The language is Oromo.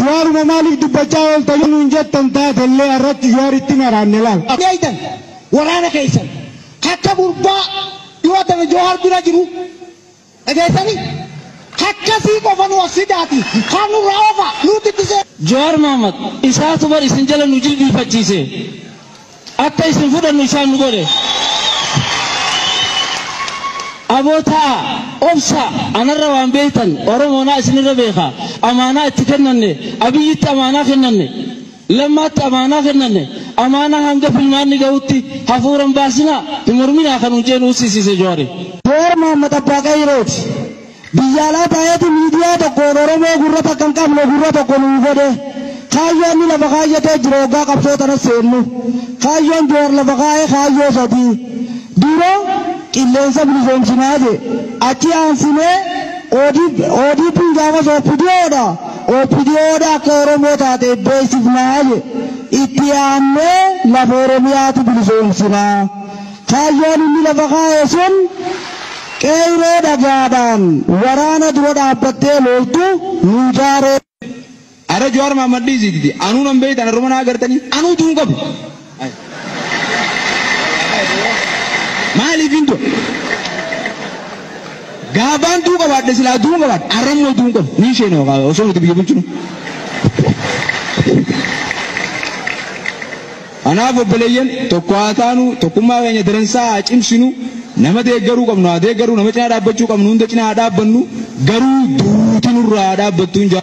Jawaaruma maaliif dubbachaa oolta yoo nuun jettan taatellee irratti Jawaaritti maraanne laal. Beeytan waraana keessan akka gurbaa dhiyoo tana Jawaar bira jiru dhageessanii akkasii qofa nu as fidaati kan nurraa oofa nuti ittisee. Jawaar Mohaammed isaatu bar isin jala nu jilbiifachiise akka isin fudhannu isaan nu godhe. Aboo ta'a obsa anarra waan beektan Oromoonaa isinirra beeka amaanaa itti kennanne Abiyyitti amaanaa kennanne Lammaatti amaanaa kennanne amaanaa hanga filmaanni gahutti hafuuran baasinaa hin morminaa kan nuun jeenu ussisiise Jawaari. Jawaar Mohaammed abbaa qayyirooti. Biyya alaa taa'eeti miidiyaa tokkoon Oromoo gurra takka hin qabne gurra tokko nuu godhe. Kaayyoon inni lafa kaayyatee jiru hoggaa qabsoo tana seennu. Kaayyoon Jawaar lafa kaa'ee kaayyoo sadii. Dura qilleensa bilisoomsinaa je. Achi aansinee ODP'n gaafas OPDOdha. OPDOdha akka Oromoo taate beeksifnaa je. Itti aannee lafa Oromiyaatu bilisoomsinaa. Kaayyoon inni lafa kaa'e sun qeerroo dhagaadhaan waraana dura dhaabbattee loltu nu ijaaree. Ara Jawaar Mohaammed dhiisiiti. Anuu nan beektan har'uma naa agartanii anuu duun qabu. Maaliif hin du'a? Gaafaan duu qabaadhe silaa duun qabaadhe har'ammoo duun qabu. Ni isheen osoo nuti biyya bulchinu. Kanaaf obboleeyyan tokko haa taanu tokkummaa keenya daransaa haa cimsinu nama deeggaruu qabnu haa deeggaruu nama cinaa dhaabbachuu qabnu hunda cinaa haa dhaabbannu garuu duuti nurraa haa dhaabbattu hin jaa.